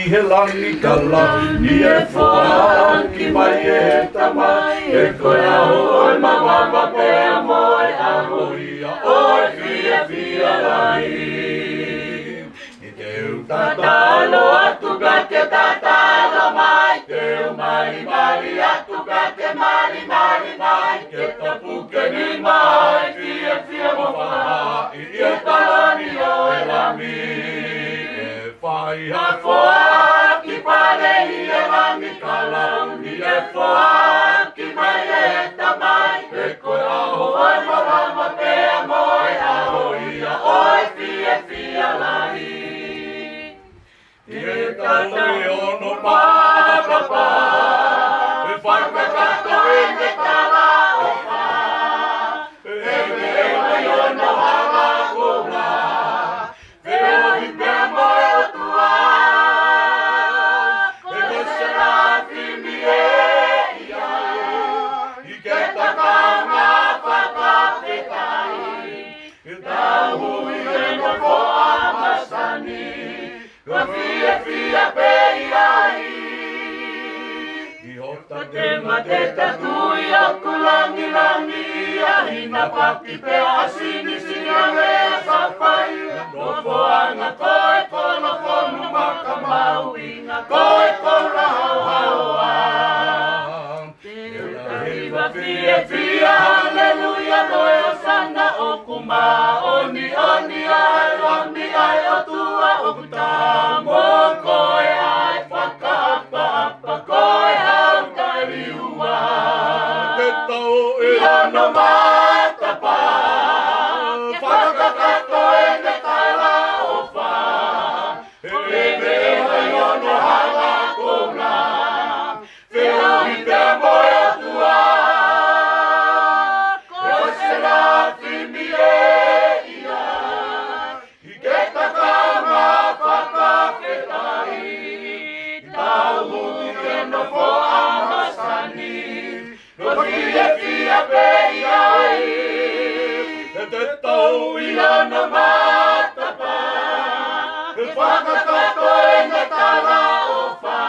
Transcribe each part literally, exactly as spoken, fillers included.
ʻi he langi ka langi e foaki mai ʻe he Tamai, he ko e ʻaho ʻo e mavava pea mo e ʻaho ia ʻo e fiefia lahi. Te u tatalo atu ka ke tatalo mai, te u malimali atu ka ke malimali mai, ke ta puke nima ai, fiefia mo fakahaʻi ʻi he taloni ʻo e Lami. ʻE fai ha foaki pale ʻi he langi ka langi e foaki mai ʻe he Tamai, he ko e ʻaho ʻo e mavava pea mo e ʻaho ia ʻo e fiefia lahi. Ke tau ʻi hono matapā, ʻe fakakakato ʻene talaʻofa, ʻe meʻa mai hono hala koula, feohi pea mo e ʻOtua, ʻe ko e selafimi ʻe ʻi ai, ʻi ke takaunga fakafetaʻi, ke tau hui ʻi he nofoʻa masani, ko e fiefia pē ʻi ai. ʻI hota te mate ta tui ʻoku langilangi ia, ʻi he paki pē ʻa sinisini ange ʻa Safai, nofoʻanga ko e kolofomu makamau ʻi he ngaahi koula haohaoa. Te u tahi ʻa e fiefia, haleluia, mo e ʻōsana ʻoku māʻoniʻoni ʻa e Lami ʻa e ʻOtua ʻoku taha mo koe ʻa e fakaʻapaʻapa ko e hau taliua. Te tau ʻi hono matapā, fakakakato ʻene talaʻofa, ʻe meʻa mai hono hala koula, feohi pea mo e ʻOtua, ko e selafimi ʻe ʻi ai, ʻi ke takaunga fakafetaʻi, tau hui ʻi he nofoʻa masani, ko e fiefia pē ʻi ai. Te tau ʻi hono matapā, ʻe fakakakato ʻene talaʻofa,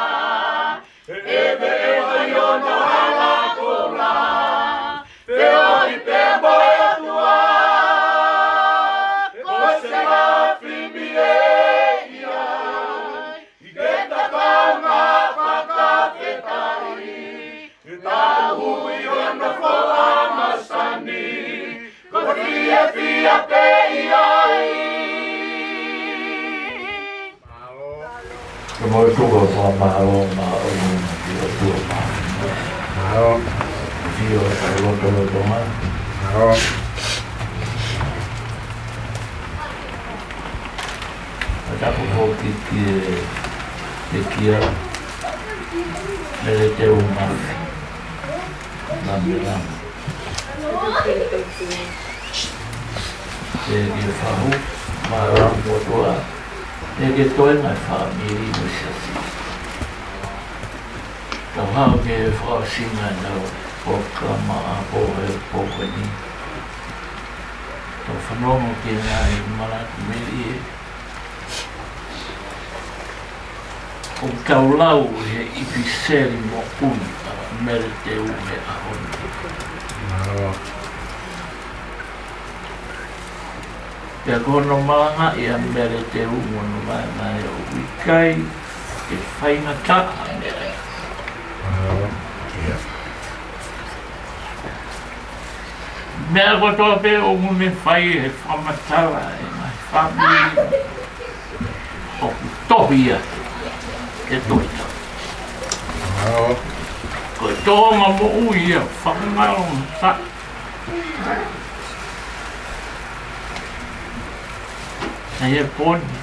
ʻe meʻa mai hono hala koula, feohi pea mo e ʻOtua, ko e selafimi ʻe ʻi ai, ʻi ke takaunga fakafetaʻi, tau hui ʻi he nofoʻa masani, ko e fiefia pē ʻi ai. Ke mau tuku ʻa e fakamālō maʻa e ʻOtua. Mālō. Sio ʻa e lotolotonga. Mālō. ʻA tapu foki ki he kia Meleteu Mafi Lamelame. Ke ke fahu, mālō motuʻa, ke ke toe ngaahi fāmili mo e siasi. Tau haʻu ke fakaʻosinga ʻenau polokalama ʻa e pō he pō ko eni. Tau fanongo ki he ngaahi malanga melie ʻoku tau lau he ʻipiseli moʻui ʻa Meleteu he ʻaho ni. Mālō. Pea ko hono malangaʻi ʻa Meleteu mo hono vaevae ʻoku ʻikai ke faingataʻa ʻa e meʻa. Mālō. ʻIo. Meʻa kotoa pē ʻoku ne fai he fakamatala ʻa e ngaahi fāmili ʻoku tohi ia he Tohi Tapu. Mālō. Ko e tōʻonga moʻui ia fakangaloʻi. Sai e poni.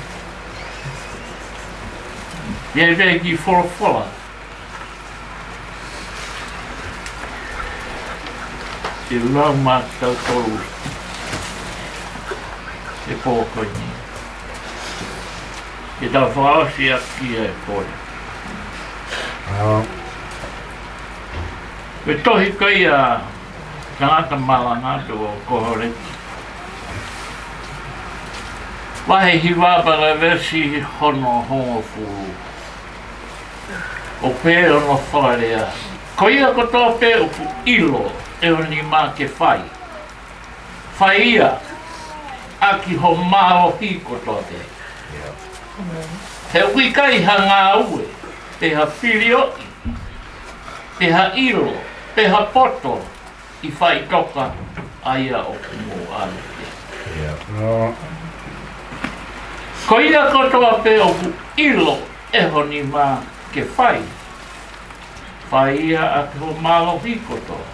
Ia e pē ki folofola. Te u lau maʻa tautolu he pō ko eni. Ke tau fakaʻosi ʻaki ʻa e poni. ʻIo. Ko e tohi ko ia ʻa e tangata malanga ko Koheleti. Vahe hiva pea ko e veesi hono hongofulu. ʻOku pehē hono fakalea: Ko ia kotoa pē ʻoku ʻilo ʻe ho nima ke fai, fai ia ʻaki ho mālohi kotoa pē. He ʻoku ʻikai ha ngāue, pe ha filioʻi, pe ha ʻilo, pe ha poto, ʻi faʻitoka ʻa ia ʻoku mou ʻalu ki ai. Ko ia kotoa pē ʻoku ʻilo ʻe ho nima ke fai, fai ia ʻaki ho mālohi kotoa.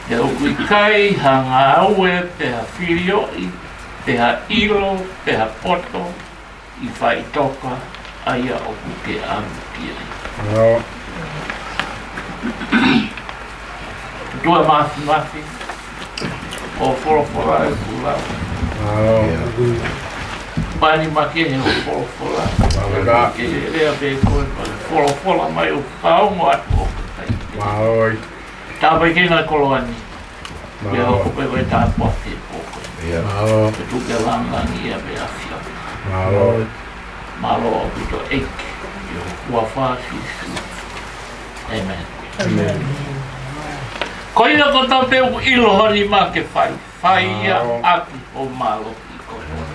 He ʻoku ʻikai ha ngāue, pe ha filioʻi, pe ha ʻilo, pe ha poto, ʻi faʻitoka ʻa ia ʻoku ke ʻalu ki ai. ʻOtua Māfimafi, ʻo folofola e kula. Pani makehe ʻo folofola. Ke lea pē koe, folofola mai ʻo kaongo atu ʻo kai. Tāpai kina koloa ni. Ke hoko pē ko e tāpuaki ʻo koe. Ke tuku ke langilangiʻia pē ʻa e ʻAfiona. Mālō ʻaupito ʻEiki, ʻi ho huafa Sīsū. ʻĒmeni. Ko ia kotoa pē ʻoku ʻilo ho nima ke fai, fai ia ʻaki ho mālohi kotoa.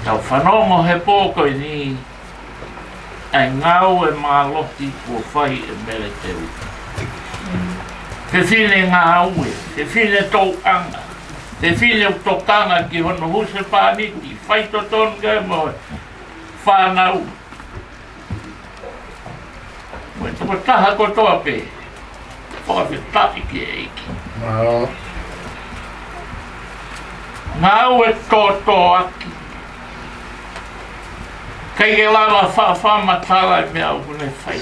Tau fanongo he pō ko eni ʻa e ngāue mālohi kuo fai ʻe Meleteu. Fefine ngāue, fefine tauʻanga, fefine ʻoku tokanga ki hono husepāniti, faitotonu ki ai mo e fānau. Mo e tokotaha kotoa pē, fakafetaʻi ki he ʻEiki. Ngāue tōtōaki. ʻIkai ke lava faʻa fakamatala e meʻa ʻoku ne fai.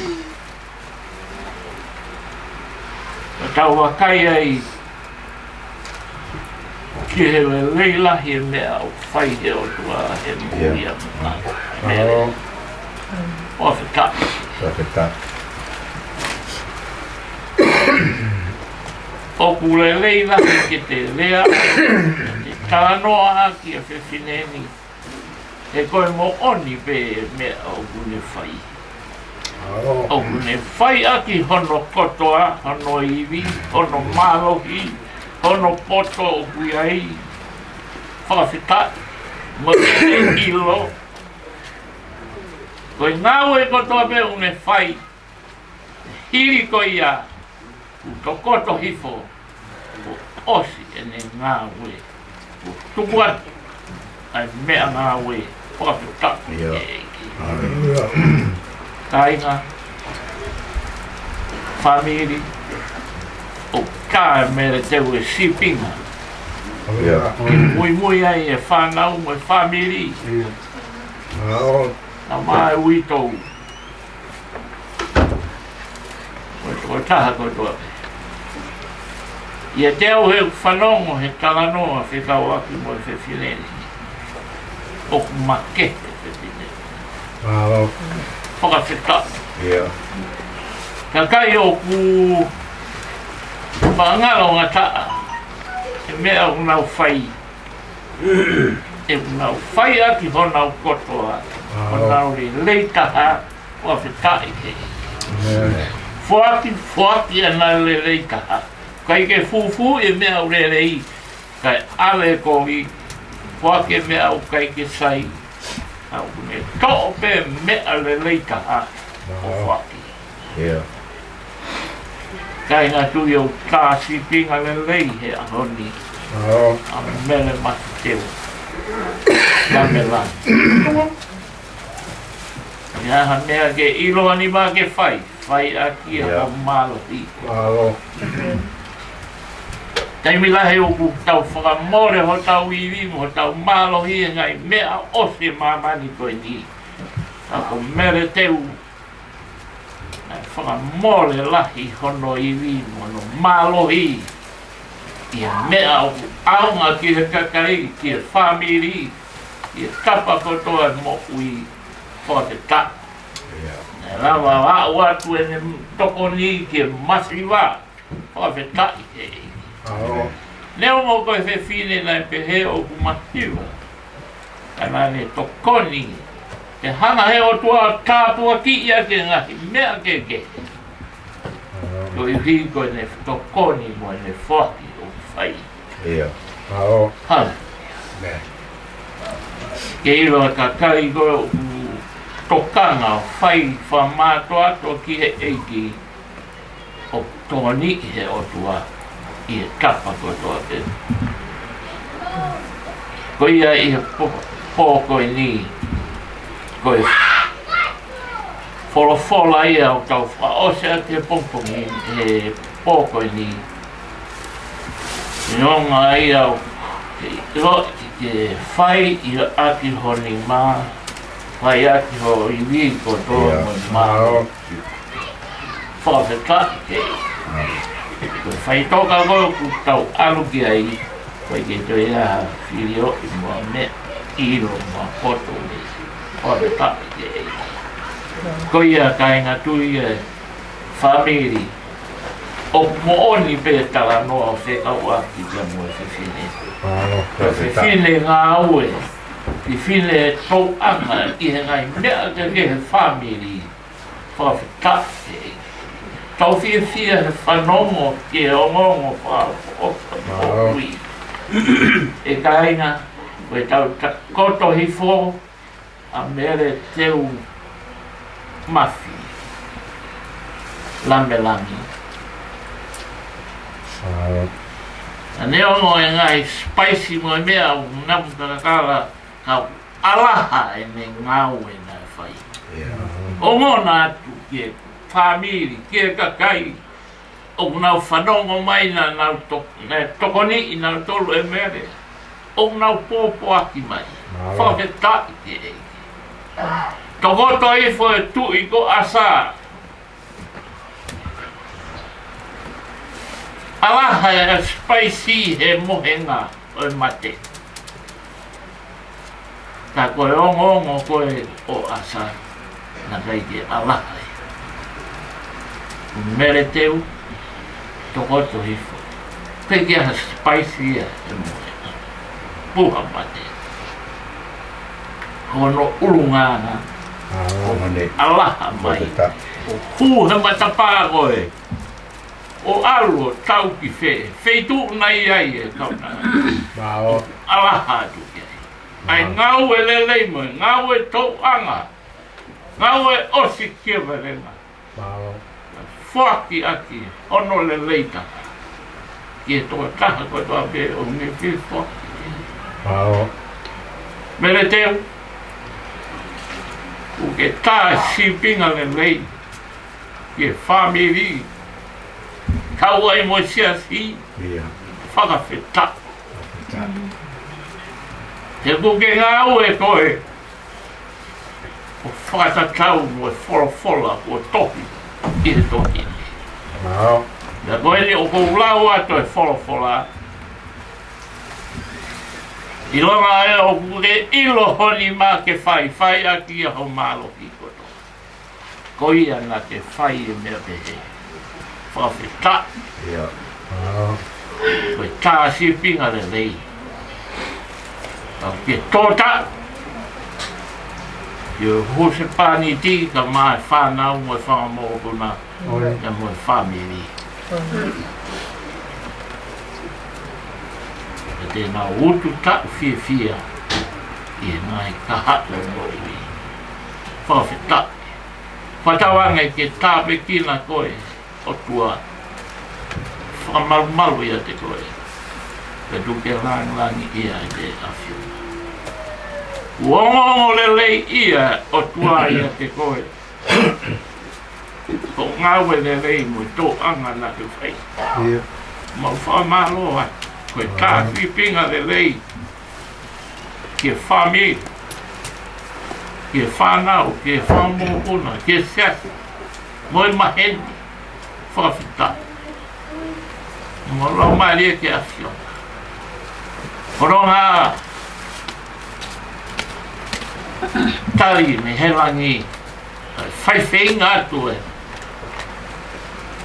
Ka tau vakai ai ki he lelei lahi e meʻa ʻoku fai he ʻOtua he moʻui ʻa e mā. ʻOfa tapu. ʻOku lelei lahi ke te lea, ke talanoa ki he fefine ni. He ko e moʻoni pē meʻa ʻoku ne fai. ʻOku ne fai ʻaki hono kotoa, hono ivi, hono mālohi, hono poto ʻoku ʻi ai. Fakafetaʻi, mo e ʻilo. Ko e ngāue kotoa pē ʻoku ne fai, hili ko ia, kuo tokoto hifo, kuo ʻosi ʻene ngāue, kuo tuku atu ʻa e meʻangāue. Fakafetaʻi ki he ʻEiki. Kāinga, fāmili, ʻoku tā ʻe Meleteu e sīpinga. Ke muimui ai e fānau mo e fāmili. Naʻa mai uitou. Ko e tokotaha kotoa pē. ʻIate au he fanongo he talanoa fekauʻaki mo e fefine ni, ʻoku makehe e fefine ni. Fakafetaʻi. Kakai ʻoku faʻa ngalo ngataʻa e meʻa ʻoku nau fai. ʻOku nau fai ʻaki honau kotoa, honau lelei taha, fakafetaʻi ki he ʻEiki. Foaki, foaki ʻa e lelei taha. ʻIkai ke fufū e meʻa ʻoku lelei, kae ʻave e kovi, foaki e meʻa ʻoku ʻikai ke sai, ka ʻoku ne toʻo pē meʻa lelei taha ʻo foaki. Kāinga, tui ʻoku tā sīpinga lelei he ʻaho ni. ʻA Mele Matiteu. Ka Mele. ʻI ai ha meʻa ke ʻilo ho nima ke fai, fai ʻaki ʻa ho mālohi. Taimi lahi ʻoku tau fakamole hotau ivi mo hotau mālohi he ngaahi meʻa ʻosi e māmani ko eni. Ka ko Meleteu, naʻe fakamole lahi hono ivi mo hono mālohi ʻi he meʻa ʻoku ʻaonga ki he kakai, ki he fāmili, ki he tapa kotoa e moʻui. Fakafetaʻi. Naʻe lava ʻo aʻu atu ʻene tokoni ki he masiva. Fakafetaʻi ki he ʻEiki. Neongo ko e fefine naʻe pehē ʻoku masiva, Ka naʻa ne tokoni, ʻe hanga he ʻOtua ʻo tāpuakiʻi ʻaki e ngaahi meʻa kehekehe. Koeʻuhi ko ʻene tokoni mo ʻene foaki ʻoku fai. Ia. Mālō. Haleluia. Ke ʻilo ʻa e kakai ko ē ʻoku tokanga ʻo fai fakamātoato ki he ʻEiki, ʻoku tokoniʻi he ʻOtua ʻi he tapa kotoa pē. Ko ia ʻi he pō, pō ko eni, ko e folofola ia ʻoku tau fakaʻosi atu he pongipongi, he pō ko eni. Neongo ia ʻoku ke ʻilo ke fai ʻaki ho nima, fai ʻaki ho ivi kotoa mo e mālō. Fakafetaʻi ki he ʻEiki. Ko e faʻitoka ko ē ʻoku tau ʻalu ki ai, ko e ke toe ʻi ai ha fili ʻo e mo e meʻa ʻilo mo e poto mei. Fakafetaʻi ki he ʻEiki. Ko ia kāinga tui e fāmili, ʻoku moʻoni pē talanoa fekauʻaki pea mo e fefine. Mālō, fakafetaʻi. Fefine ngāue, fefine tokanga ʻi he ngaahi meʻa kehekehe he fāmili. Fakafetaʻi. Tau fiefia he fanongo ki he ongoongo fakaʻofoʻofa mo e ui. ʻE kāinga, ko e tau takoto hifo ʻa Mele Teu Mafi Lamelami. Naʻa ne ongo e ngaahi spaisi mo e meʻa ʻo namu takakala ka ʻalaha ʻene ngāue naʻe fai. Ia. ʻOku ngona atu ki he fāmili, ki he kakai, ʻoku nau fanongo mai naʻa nau to-, naʻe tokoniʻi nautolu ʻe Mele. ʻOku nau pōpoaki mai. Mālō. Fakafetaʻi ki he ʻEiki. Tokoto hifo e tuʻi ko ʻAsa. ʻAlaha e spaisi he mohenga ʻo e mate. Ka ko e ongoongo ko ē ʻo ʻAsa, naʻe ʻikai ke ʻalaha ia. Mele Teu, tokoto hifo. Pea ke ʻi ai ha spaisi ia he mohenga. Puha mate. Ko hono ʻulungaanga. ʻAlaha mai. ʻO hū he matapā ko ē. ʻO ʻalu ʻo tau ki fē, feituʻu naʻe ʻi ai e kaunanga. ʻAlaha atu ki ai. ʻA e ngāue lelei mo e ngāue tokanga. Ngāue ʻosi kiavelenga. Foaki ʻaki hono lelei taha. Ki he tokotaha kotoa pē ʻoku ne fie foaki. Mele Teu. ʻOku ke tā sīpinga lelei. Ki he fāmili. Kau ai mo e siasi. Ia. Fakafetaʻi. He ʻoku ke ngāue koe ʻo fakatatau mo e folofola kuo tohi ʻi he tohi ni. Pea ko eni ʻoku ou lau atu e folofola. ʻIlonga ē ʻoku ke ʻilo ho nima ke faifai ʻaki ʻa ho mālohi kotoa. Ko ia naʻa ke fai e meʻa pehē. Fakafetaʻi. Ia. Ko e tā sīpinga lelei. Ka ke tō taʻu. Ke hū he pāniti kae ʻumaʻā e fānau mo e fanga mokopuna. Pea mo e fāmili. Pea te nau utu taʻu fiefia ʻi he ngaahi kahaʻu ʻo e moʻui. Fakafetaʻi. Fakatauange ke tāpuekina koe ʻOtua. Fakamalumalu ʻiate koe. Pea tuku ke langilangiʻia ʻa e ʻAfiona. Kuo ongoongo lelei ʻa e ʻOtua ʻiate koe. Ko e ngāue lelei mo e tokanga naʻa ke fai. Ia. Mau fakamālō atu. Ko e tā sīpinga lelei. Ki he fāmili. Ki he fānau, ki he fanga mokopuna, ki he siasi. Mo e maheni. Fakafetaʻi. Mo e laumālie ki he ʻAfiona. Ko e ʻuhinga tali mei he langi. Faifeinga atu e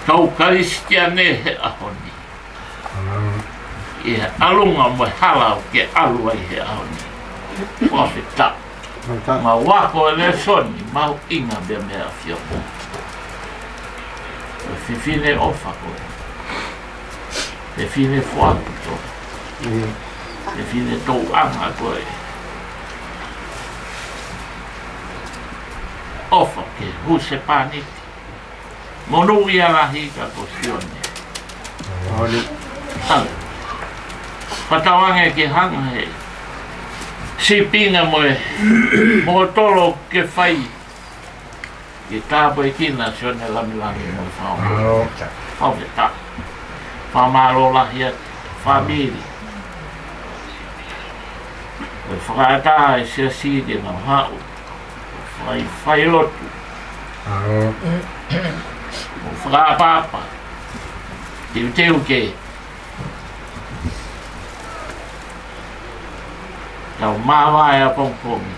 kau Kalisitiane he ʻaho ni. ʻI he ʻalunga mo e hala ʻoku ke ʻalu ai he ʻaho ni. Fakafetaʻi. Fakafetaʻi. Mau ako e lēsoni mahuʻinga pē mei he ʻAfiona. Ko e fefine ʻofa koe. Fefine foaki koe. ʻIo. Fefine tauʻanga koe. ʻOfa ki he husepāniti. Monūʻia lahi ka ko Sione. Moʻoni. Hale. Fakatauange ke hanga he sīpinga mo e mōtolo ke fai ke tāpuekina Sione Lamilangi mo e fāmili. Mālō. Fakafetaʻi. Fakamālō lahi atu fāmili. Ko e fakaʻatā e siasi ke nau haʻu. Fai, fai lotu. Mālō. Mo fakaʻapaʻapa. Teuteu ke tau māvae ʻapongipongi.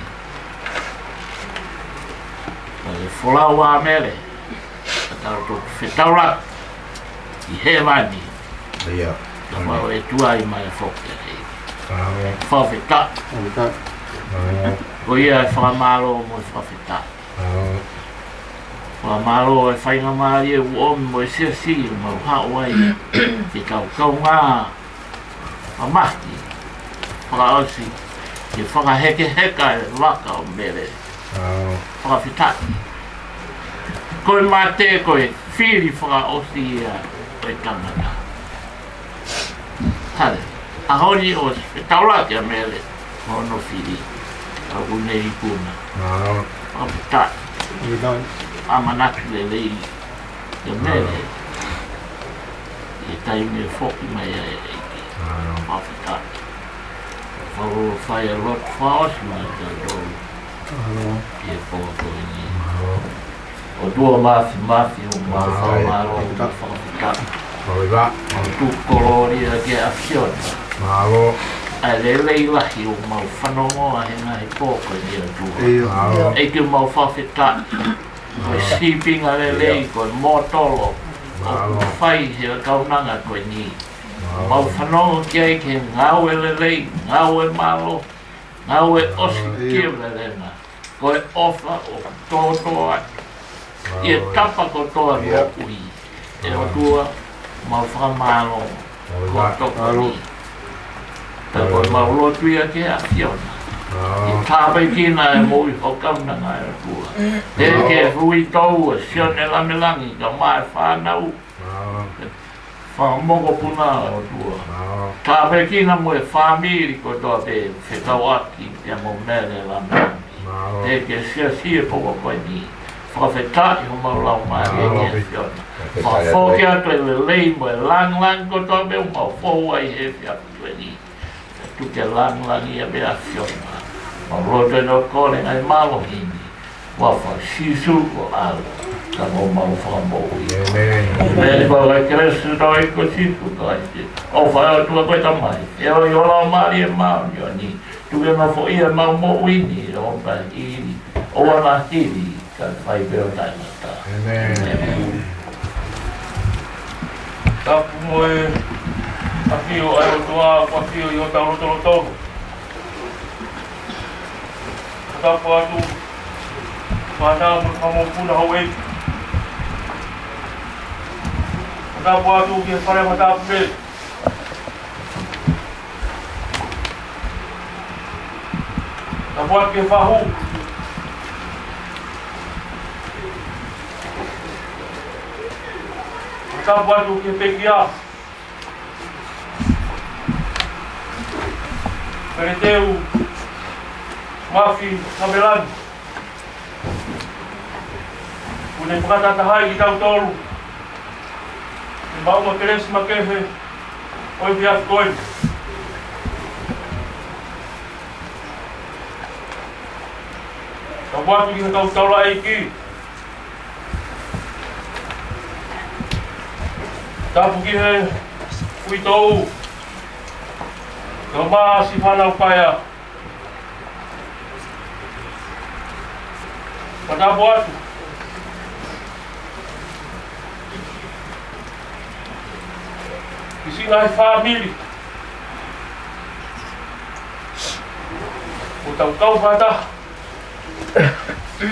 Ka ke folau ʻa Mele, ka tau toki fetaulaki ʻi hēvani. ʻIo. Ka mau e tuai mai foki ʻEiki. Mālō. Fakafetaʻi. Fakafetaʻi. Mālō. Ko ia e fakamālō mo e fakafetaʻi. Mālō. Fakamālō e faingamālie ʻoku ʻomi mo e siasi mau haʻu ai ke tau kaungā mamahi fakaʻosi ke fakahekeheka e vaka ʻo Mele. Mālō. Fakafetaʻi. Ko e mate ko e fili fakaʻosi ia ʻo e tangata. Hale. ʻAho ni ʻosi fetaulaki ʻa Mele mo hono fili. ʻOku ne ikuna. Mālō. Fakafetaʻi. Fakafetaʻi. ʻAmanaki lelei ʻa Mele. ʻI he taimi ʻe foki mai ai e ʻEiki. Mālō. Fakafetaʻi. Fakamālō fai e lotu fakaʻosi mai kiate koe. Mālō. ʻI he pō ko eni. Mālō. ʻOtua Māfimafi, ʻoku mau fakamālō, ʻoku mau fakafetaʻi. Mālō. Mau tuku kolōlia ki he ʻAfiona. Mālō. ʻA e lelei lahi ʻoku mau fanongoa he ngaahi pō ko eni ʻOtua. ʻIo. Mālō. ʻEiki ʻoku mau fakafetaʻi. Ko e sīpinga lelei, ko e mōtolo ʻoku fai he kaunanga ko eni. Mau fanongo ki ai ki he ngāue lelei, ngāue mālohi, ngāue ʻosikivelenga. Ko e ʻofa ʻoku tōtō atu ʻi he tapa kotoa ʻo e moʻui. ʻE ʻOtua, mau fakamālō. Ko e tokoni. Pea ko ʻemau lotu ia ki he ʻAfiona. ʻE tāpuekina e moʻui ho kaunanga ʻe ʻOtua. He ke uitou ʻa Sione Lamelangi kae ʻumaʻā e fānau. Fakamokopuna ʻe ʻOtua. Tāpuekina mo e fāmili kotoa pē, fekauʻaki pea mo Mele Lamelangi. Mālō. He ke siasi e pō ko eni. Fakafetaʻi homau laumālie ki he ʻAfiona. Fakafoki atu e lelei mo e lāngilangi kotoa pē ʻoku mau fou ai he efiafi ko eni. Tuku ke lāngilangiʻia pē ʻa e ʻAfiona. Mau lotu ʻeni ʻo kole ngaahi mālohi ni. Huafa ʻo Sīsū ko e ʻAlo ka ko homau Fakamoʻui. ʻĒmeni. ʻĒmeni. Ko e kelesi ʻa e ʻEiki ko Sīsū Kalaisi, ʻofa ʻa e ʻOtua ko e Tamai, feohi ʻo e Laumālie Māʻoniʻoni, tuku ke nofoʻia ʻemau moʻui ni ʻo taʻengata, ʻo taʻengata, kae fai pē ʻo taʻengata. ʻĒmeni. ʻĒmeni. Tapu mo e ʻafio ʻa e ʻOtua, ʻafio ʻi hotau lotolotonga. Tapu atu, fānau mo e fanga mokopuna houʻeiki. Tapu atu ki he fale matāpule. Tapu atu ki he fahu. Tapu atu ki he pekia. Peretiteni Mafi Lamelangi. ʻOku ne fakatahatahaʻi kitautolu he maʻunga kelesi makehe ʻo e efiafi ko eni. Tapu atu ki he kau taulaʻeiki. Tapu ki he uitou. Kae ʻumaʻā siʻi fānau paea. Tapu atu ki siʻi ngaahi fāmili. ʻOku Tau kau fakataha ʻi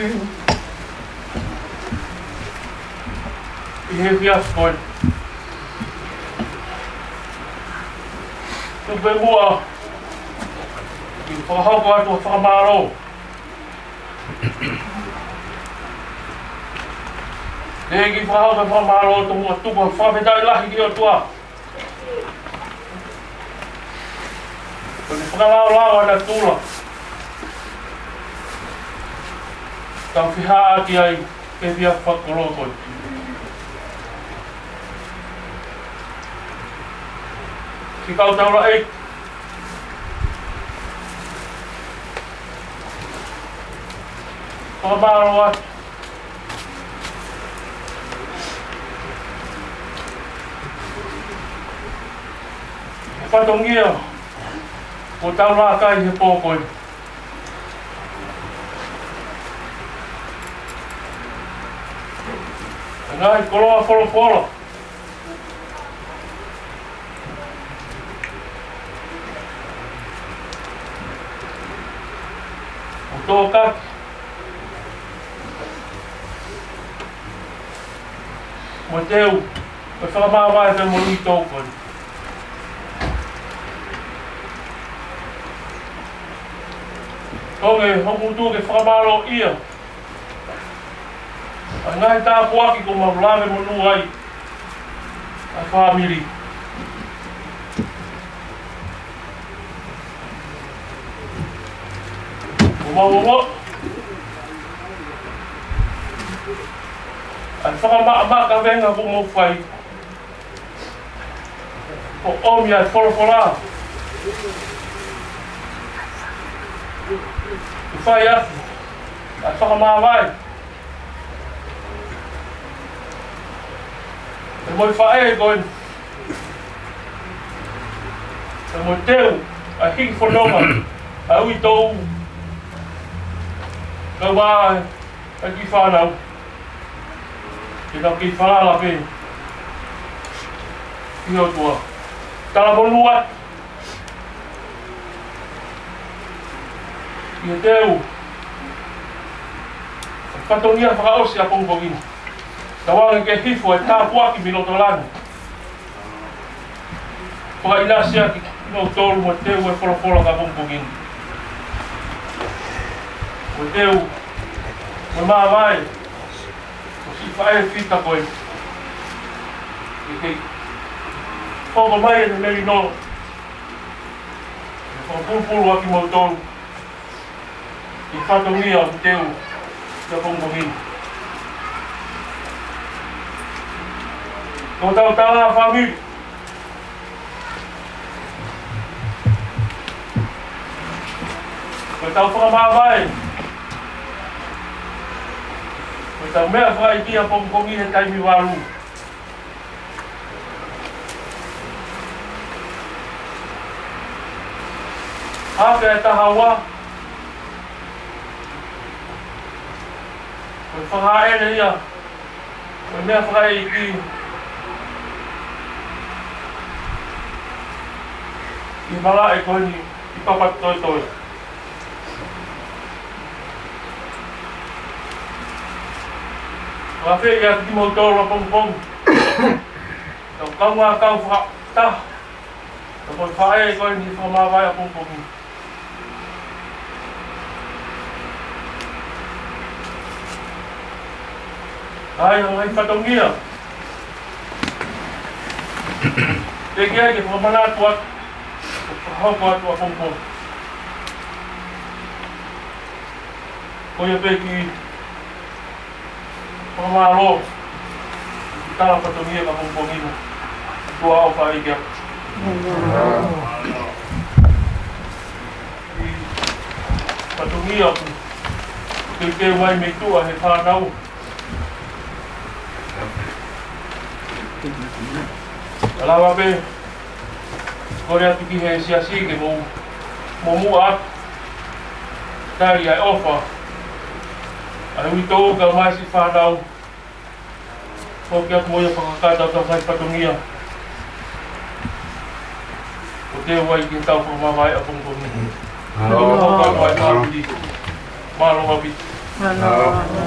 he efiafi ko eni. Tuku pē muʻa ke fakahoko atu ha fakamālō. Ke fakahoko e fakamālō, tomuʻa tuku ha fakafetaʻi lahi ki he ʻOtua. Ko e fakalaolao ʻa natula. Tau fihāʻaki ai he efiafi fakakoloa ko eni. Siʻi kau taulaʻeiki, fakamālō atu he fatongia kuo tau laka ai he pō ko eni. Ngaahi koloa folofola ʻo tōkaki mo teu, mo fakamāvae pea mo e uitou ko eni. Ko e hoko atu ke fakamālōʻia ʻa e ngaahi tāpuaki kuo mau lave monū ai ʻa e fāmili. Kuo mau ongoʻi ʻa e fakamaʻamaʻa kavenga kuo mau fai. Kuo ʻomi ʻa e folofola ke fai atu ʻa e fakamāvae pea mo e faʻē ko eni, pea mo e teu ʻa e hiki fononga ʻa e uitou, kau ai ʻa e kiʻi fānau, ke nau kei falala pē ki he ʻOtua. Talamonū atu ʻi he teu, fatongia fakaʻosi ʻapongipongi ni. Tauange ke hifo e tāpuaki mei loto langi. Fakaʻinasi ʻaki kimoutolu mo e teu ʻa e folofola ʻapongipongi ni. Mo e teu, mo e māvae ʻo siʻi faʻē fita ko ē. Ke kei hoko mai ʻene melino, ke fakapulupulu ʻaki kimoutolu ʻi he fatongia ʻoku teu ʻi ʻapongipongi ni. Ko ʻetau tala fāmili, ko ʻetau fakamāvae, ko ʻetau meʻa fakaʻeiki ʻapongipongi he taimi valu. Hake e taha ua, ko e fakaʻele ia, ko e meʻa fakaʻeiki ʻi he malaʻe ko eni ʻi Papatoetoe. Fakafeʻiloaki kimoutolu ʻapongipongi. Tau kaungā kau fakataha, tau kau faʻē ko eni fakamāvae ʻapongipongi. ʻAi, ʻa e ngaahi fatongia teʻeki ai ke fakamanatu atu, fakahoko atu ʻapongipongi. Ko ia pē kiʻi fakamālō, tala fatongia ʻapongipongi ni. Tuʻa ʻofa ʻEiki ʻaku. Kiʻi fatongia ʻoku teuteu mai mei tuʻa he fānau. Ka lava pē kole atu ki he siasi ke mou, mou muʻa atu. Tali ʻa e ʻofa ʻa e uitou kae ʻumaʻā siʻi fānau. Foki atu mo ia fakakakato ʻetau ngaahi fatongia ʻoku teu ai ki heʻetau fakamāvae ʻapongipongi. Mālō, mālō, mālō. Mālō.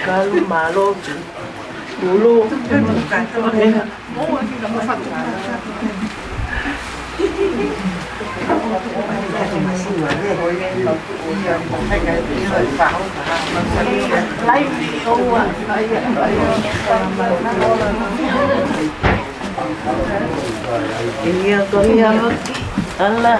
Kalu, mālō. Ulu. Ia, ko ia, ala.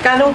Skalo.